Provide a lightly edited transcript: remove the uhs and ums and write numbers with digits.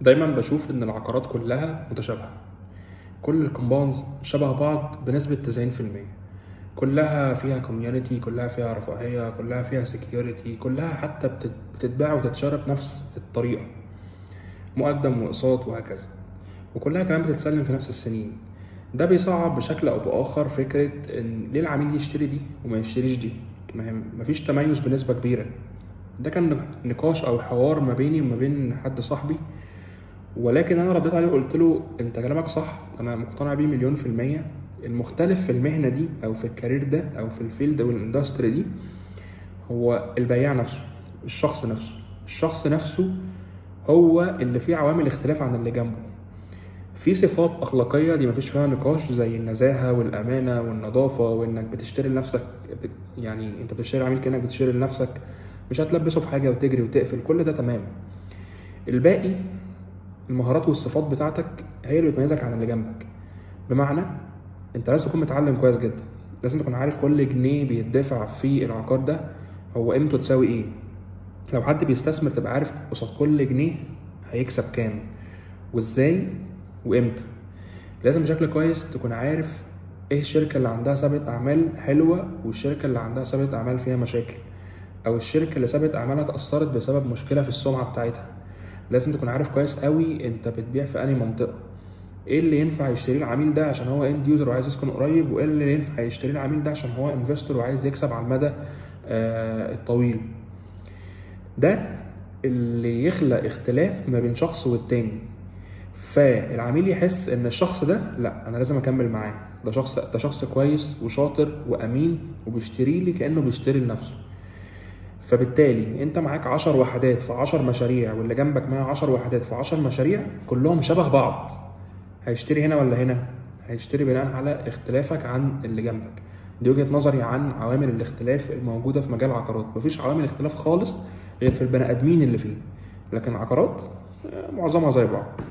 دايما بشوف ان العقارات كلها متشابهة، كل ال compounds شبه بعض بنسبة 90%، كلها فيها community، كلها فيها رفاهية، كلها فيها security، كلها حتى بتتباع وتتشرى بنفس الطريقة، مقدم واقساط وهكذا، وكلها كمان بتتسلم في نفس السنين. ده بيصعب بشكل او باخر فكرة ان ليه العميل يشتري دي وما يشتريش دي، مفيش تميز بنسبة كبيرة. ده كان نقاش او حوار ما بيني وما بين حد صاحبي، ولكن انا رديت عليه وقلت له انت كلامك صح، انا مقتنع بيه 1,000,000%. المختلف في المهنة دي او في ال career ده او في ال field او ال industry دي هو البياع نفسه، الشخص نفسه. الشخص نفسه هو اللي فيه عوامل اختلاف عن اللي جنبه. في صفات اخلاقية دي مفيش فيها نقاش، زي النزاهة والامانة والنظافة، وانك بتشتري لنفسك، يعني انت بتشتري عميل كانك بتشتري لنفسك، مش هتلبسه في حاجة وتجري وتقفل، كل ده تمام. الباقي المهارات والصفات بتاعتك هي اللي بتميزك عن اللي جنبك. بمعنى انت لازم تكون متعلم كويس جدا، لازم تكون عارف كل جنيه بيدفع في العقار ده هو قيمته تساوي ايه. لو حد بيستثمر تبقى عارف قصاد كل جنيه هيكسب كام وازاي وامتى. لازم بشكل كويس تكون عارف ايه الشركة اللي عندها سابقة اعمال حلوة والشركة اللي عندها سابقة اعمال فيها مشاكل، او الشركة اللي سابقة اعمالها اتأثرت بسبب مشكلة في السمعة بتاعتها. لازم تكون عارف كويس قوي انت بتبيع في انهي منطقة، ايه اللي ينفع يشتريه العميل ده عشان هو end user وعايز يسكن قريب، وايه اللي ينفع يشتريه العميل ده عشان هو investor وعايز يكسب على المدى الطويل. ده اللي يخلق اختلاف ما بين شخص والتاني، فالعميل يحس ان الشخص ده لا انا لازم اكمل معاه، ده شخص كويس وشاطر وامين وبيشتري لي كانه بيشتري لنفسه. فبالتالي انت معاك 10 وحدات في 10 مشاريع، واللي جنبك معاه 10 وحدات في 10 مشاريع، كلهم شبه بعض، هيشتري هنا ولا هنا؟ هيشتري بناء على اختلافك عن اللي جنبك. دي وجهة نظري عن عوامل الاختلاف الموجودة في مجال العقارات. مفيش عوامل اختلاف خالص غير في البني ادمين اللي فيه، لكن عقارات معظمها زي بعض.